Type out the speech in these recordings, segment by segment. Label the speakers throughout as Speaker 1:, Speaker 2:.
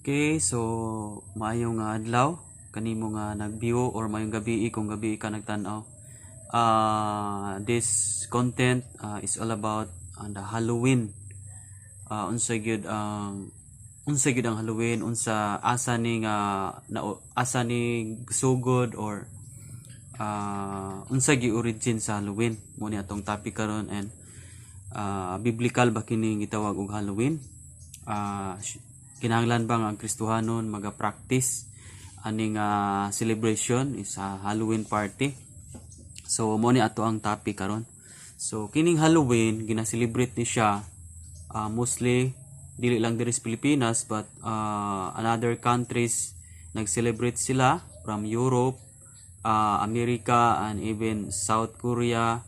Speaker 1: Okay, so maayong nga adlaw kanimo nga nag-view or maayong gabi kung gabi ka nagtan-aw. This content is all about the Halloween. Unsa gyud ang Halloween, unsa asa ni nga na, asa ni sugod or unsa gyud origin sa Halloween. Mo ni atong topic karon and biblical ba kini gitawag og Halloween? Kinahanglan ba nga ang Kristohanon maga-practice aning celebration is a Halloween party? So mo ni ato ang topic karon. So kining Halloween, gina-celebrate ni siya mostly dili lang diri sa Pilipinas but another countries nag-celebrate sila from Europe, America and even South Korea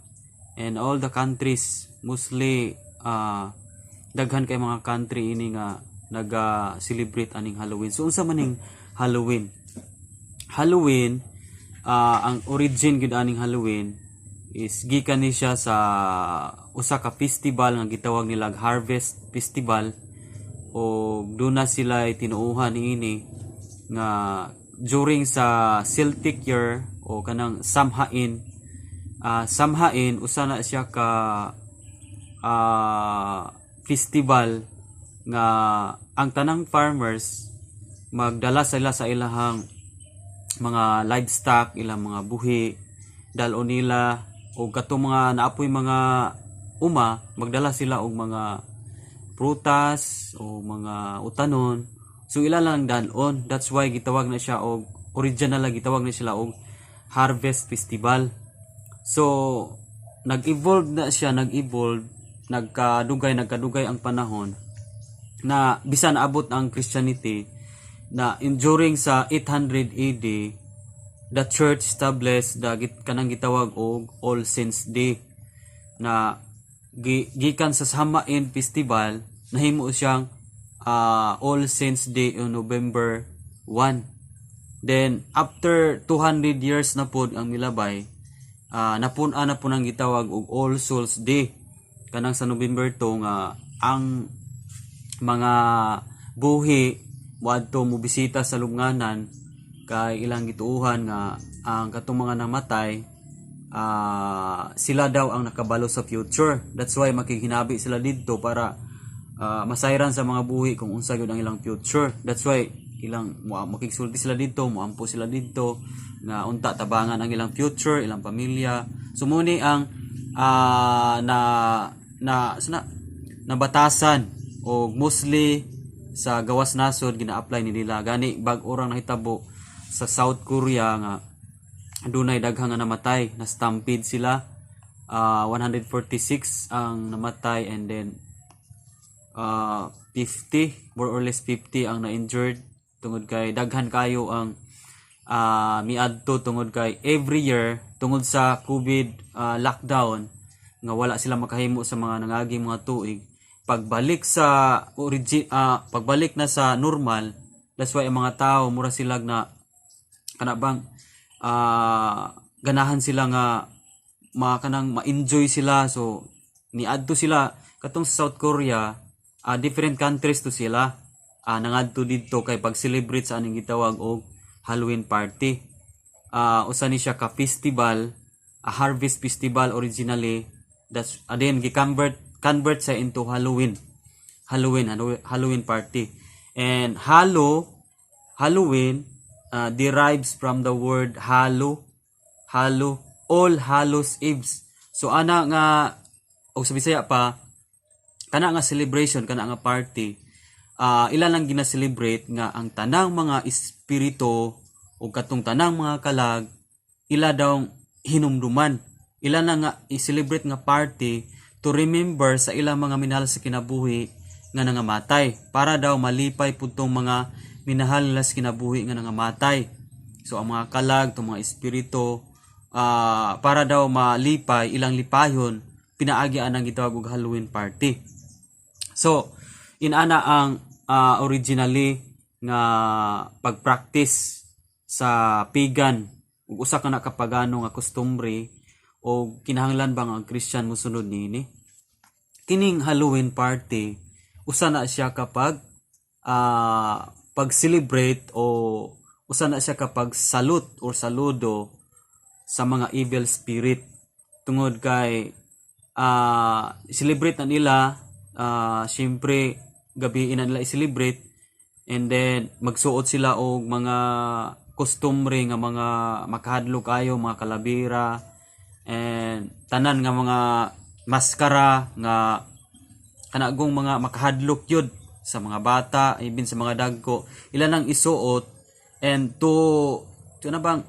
Speaker 1: and all the countries. Mostly daghan kay mga country ini nga naga-celebrate aning Halloween. So unsa man ning Halloween? Halloween, ang origin gyud aning Halloween is gikan ni siya sa usa ka festival nga gitawag nila Harvest Festival o duna sila tinuohan niini nga during sa Celtic year o kanang Samhain. Samhain, usa na siya ka festival nga ang tanang farmers magdala sila sa ilahang mga livestock, ilang mga buhi, dal-on nila og katong mga naapoy mga uma, magdala sila og mga prutas o mga utanon. So ila lang dal-on. That's why gitawag na siya og original na gitawag na sila og Harvest Festival. So nag-evolve na siya, nag-evolve, nagkadugay, nagkadugay ang panahon na bisan naabot ang Christianity na in during sa 800 AD, the church established the kanang gitawag og All Saints Day na gikan sa Samhain Festival, nahimo siyang All Saints Day on November 1. Then after 200 years na pod ang milabay, napun-an na po nang gitawag og All Souls Day kanang sa November 2 nga ang mga buhi moadto mo bisita sa lubnganan kay ilang gituohan nga ang katong mga namatay, sila daw ang nakabalo sa future. That's why makighinabi sila didto para masayran sa mga buhi kung unsa gyud ang ilang future. That's why ilang makigsulti sila didto, moampo sila didto nga unta tabangan ang ilang future, ilang pamilya. So mo ni ang na na sana nabatasan o mostly sa gawas nasod gina-apply ni nila. Gani bag orang nahitabo sa South Korea nga dunay daghang nga namatay na stampede sila, 146 ang namatay and then 50, more or less 50 ang na-injured tungod kay daghan kayo ang miadto tungod kay every year, tungod sa COVID lockdown nga wala sila makahimo sa mga nangaging mga tuig, pagbalik sa origin, pagbalik na sa normal, that's why ang mga tao mura sila na kana bang ganahan sila nga ma kanang ma-enjoy sila. So niadto sila katong sa South Korea, different countries to sila nangadto didto kay pag-celebrate sa aning gitawag og Halloween party. Usa ni siya ka festival, a harvest festival originally, that's then gi-convert convert sa into Halloween party. And Halloween derives from the word hallow, hallow, All Hallows Eves. So ana nga o sa Bisaya pa kana nga celebration, kana nga party, ila lang gina-celebrate nga ang tanang mga espiritu o katong tanang mga kalag ila daw hinumduman. Ila na nga i-celebrate nga party to remember sa ilang mga minahal sa kinabuhi nga nangamatay para daw malipay pud tong mga minahal nila sa kinabuhi nga nangamatay. So ang mga kalag, tong mga espiritu, para daw malipay, ilang lipayon pinaagi anang gitawag og Halloween party. So inana ang originally nga pag-practice sa pagan ug usa ka na ka pagano nga kostumbre o kinahanglan ba nga ang Christian mosunod niini? Kining Halloween party, usa na siya kapag pag-celebrate o usa na siya kapag salute or saludo sa mga evil spirit, tungod kay celebrate na nila, syempre gabi na nila i-celebrate, and then magsuot sila og mga kostumbre nga mga makahadlok ayo, mga kalabira and tanan nga mga maskara nga kanagong mga makahadlok yun sa mga bata, even sa mga dagko, ila nang isuot and to na bang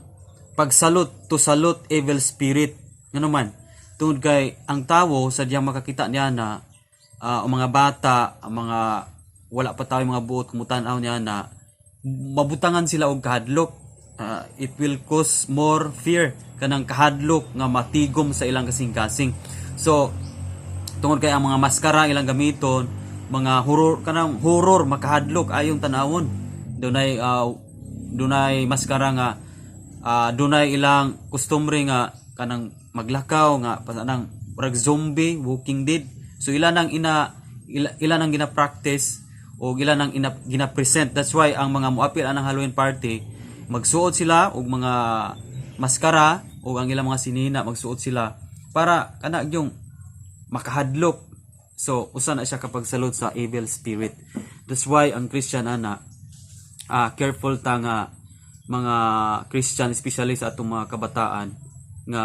Speaker 1: pagsalute, to salute evil spirit. Ngano man? Tungod kay ang tawo sadyang makakita niya na ang mga bata, ang mga wala pa tayo mga buot kumutan-aw niya na mabutangan sila og kahadlok. It will cause more fear, kanang kahadlok nga matigom sa ilang kasing-kasing. So tungod kay ang mga maskara ilang gamiton, mga horror, kanang horror, makahadlok ayong tanawon. Dunay maskara nga dunay ilang kostumbre nga kanang maglakaw nga kanang murag zombie, Walking Dead. So ila nang ila nang gina-practice o ila nang gina-present. That's why ang mga muapil anang Halloween party, magsuot sila og mga maskara o ang ilang mga sinina, magsuot sila para kana yung makahadlok. So usa na siya kapag salute sa evil spirit. That's why ang Christian ana, careful ta nga mga Christian, especially sa atong mga kabataan, nga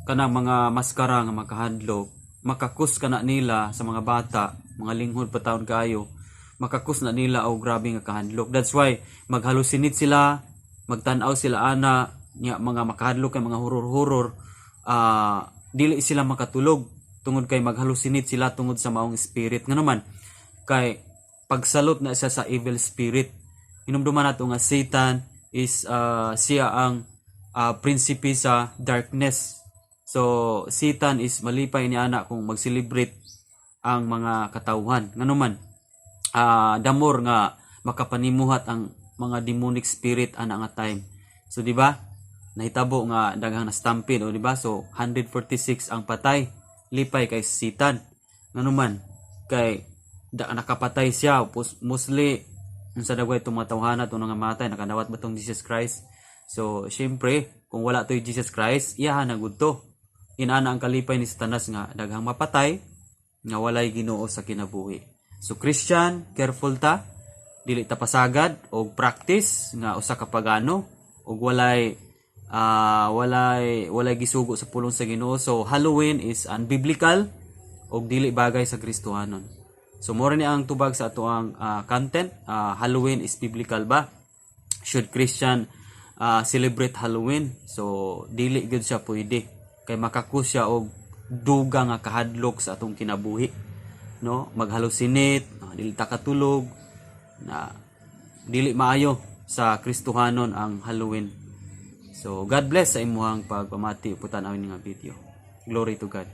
Speaker 1: kanang mga maskara nga makahadlok, makakus kana nila sa mga bata, mga linghod pa taon kaayo, makakus na nila og grabe nga kahadlok. That's why maghalusinate sila, magtan-aw sila ana nya mga makahadlok kay mga horror horror, dili sila makatulog tungod kay maghalusinate sila tungod sa maong spirit. Ngano man? Kay pagsalute na siya sa evil spirit. Hinumduman nato nga Satan is siya ang prinsipe sa darkness. So Satan is malipay ni ana kung mag-celebrate ang mga katawhan. Ngano man, damor nga makapanimuhat ang mga demonic spirit ana nga time. So di ba? Nahitabo nga daghang na stampede o di ba? So 146 ang patay. Lipay kay Satan. Ngano man, kay da, nakapatay siya. Mostly unsa dagway itong mga tawhana itong nga matay, nakadawat ba tong Jesus Christ? So syempre kung wala to'y Jesus Christ, iyahan na gud to. Inana ang kalipay ni Satanas nga daghang mapatay nga walay Ginoo sa kinabuhi. So Christian, careful ta, dili ta pasagad og practice nga usa ka pagano og walay gisugo sa pulong sa Ginoo. So Halloween is unbiblical og dili bagay sa Kristohanon. So mao ni ang tubag sa ato ang content. Halloween is biblical ba? Should Christian celebrate Halloween? So dili gyud siya pwede kay makakus siya og duga nga kahadlok sa atong kinabuhi, no? Maghalusinate, dili ta katulog na dili maayo sa Kristohanon ang Halloween. So God bless sa imuhang pagpamati ug tan-awin nga video. Glory to God.